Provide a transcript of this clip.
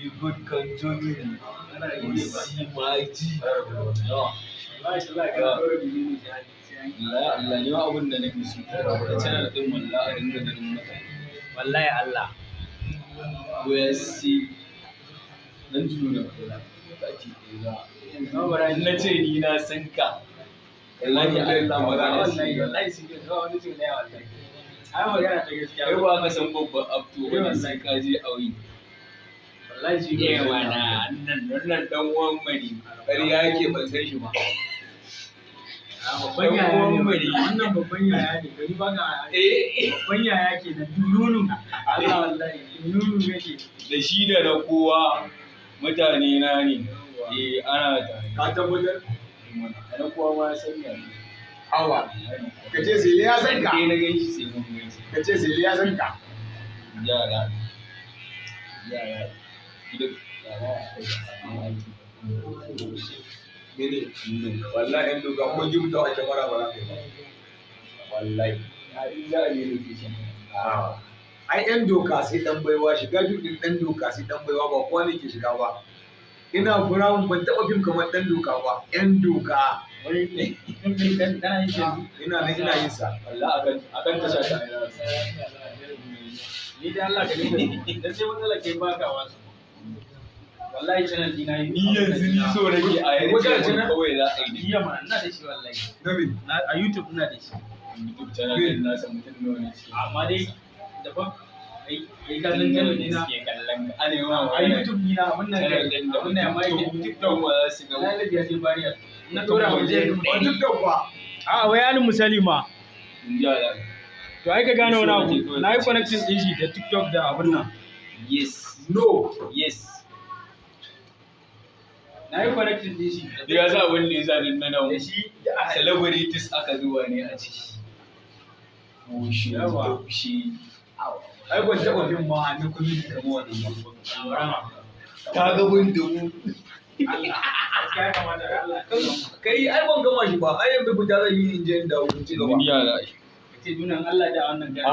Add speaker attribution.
Speaker 1: The good control. See my G. Yawa.
Speaker 2: Wallahi tallahi kana ɗora bidiyo sai an
Speaker 1: Allah Allah, ni ma abin da nake so. Da channel din, wallahi, a dinga ganin mutane.
Speaker 2: Wallahi Allah.
Speaker 1: OSC dan juna kati ɗaya. Na ce ni na san ka. Wallahi Allah, magana
Speaker 2: Wallahi
Speaker 1: shi.
Speaker 2: wallahi shi ke zuwa wani ce ne wallahi. Ai magana ta gaskiya.
Speaker 1: Kai ba ka san babban abto wani sai ka je auyi.
Speaker 2: Wallahi shi ke.
Speaker 1: Eh mana, nan wannan dan uwan mari.
Speaker 3: Ƙarya yake, ban san shi ba.
Speaker 2: Babban yaya ne wannan, babban yaya ne gari ba ga.
Speaker 1: Eh.
Speaker 2: Babban yaya ke da dununu. Allah, wallahi dununu yake.
Speaker 1: Da shi da na kowa mutane na ne. Eh, ana tare.
Speaker 3: Ka tabbatar?
Speaker 1: Na kowa ma ya san ni.
Speaker 3: Awa. Ka ce sai ya san ka.
Speaker 1: Kai na gan shi sai mun gaisa.
Speaker 3: Ka ce sai ya san ka.
Speaker 1: Yara. Yara. Gidan yara. Aiki.
Speaker 3: Mene? Wallahi in doka ko gimta a kyamara ba za ka yi ba. Wallahi.
Speaker 1: A in za a je location.
Speaker 3: Ai yan doka sai dan baiwa, shiga fim din dan doka sai dan baiwa, ba kowa ne ke shiga ba. Ina firawun ban taba fim kamar dan doka ba. Yan doka.
Speaker 2: Wai kana yin shi?
Speaker 3: Ina nan ina yin sa.
Speaker 1: Wallahi akan tasha ta ina.
Speaker 2: Ni da Allah ka dinga dan sai matsala kai baka wasu. Wallahi channel dina yi.
Speaker 1: Ni yanzu ni so nake a
Speaker 3: Ko
Speaker 1: yanzu
Speaker 3: kana channel?
Speaker 1: kawai za a yi.
Speaker 2: Iya mana, ina da shi wallahi.
Speaker 3: Na me?
Speaker 2: Na a YouTube ina da shi.
Speaker 1: YouTube channel din nasa mutum nawa ne suke?
Speaker 2: Amma dai daban ai ai ka san
Speaker 1: Mutum nawa
Speaker 2: channel
Speaker 1: ne
Speaker 2: dina
Speaker 1: suke kallon ka? Ana yi ma
Speaker 2: a
Speaker 1: magana.
Speaker 2: YouTube dina abin nan
Speaker 1: Channel din da
Speaker 2: abin nan amma yake
Speaker 1: mutum
Speaker 2: TikTok.
Speaker 1: ma za su ga.
Speaker 2: Lalabi ya je bariya na dora mu je.
Speaker 3: Ba TikTok ba.
Speaker 2: A wai alin misali ma.
Speaker 1: In ji ala.
Speaker 2: To ai ka gane wani abu, na yi connecting din shi da TikTok da abin nan.
Speaker 1: Yes.
Speaker 3: No.
Speaker 1: Yes.
Speaker 2: Na yi connecting din shi
Speaker 1: Ya sa abin da ya sa din na
Speaker 2: da
Speaker 1: nan.
Speaker 2: shi da a
Speaker 1: Celebrities aka zuwa ne a ciki. Bushe,
Speaker 2: Yawa.
Speaker 1: bushe.
Speaker 3: Ai ban taba fim ma na comedy kamar wannan ba.
Speaker 1: Ka ga bin dubu.
Speaker 2: Allah, gaskiya ya kamata Allah.
Speaker 3: Kai ai ban gama shi ba. Ai yanzu fita zan yi in je in dawo in ci gaba.
Speaker 1: Duniya da
Speaker 2: ce dunan Allah da wannan gari.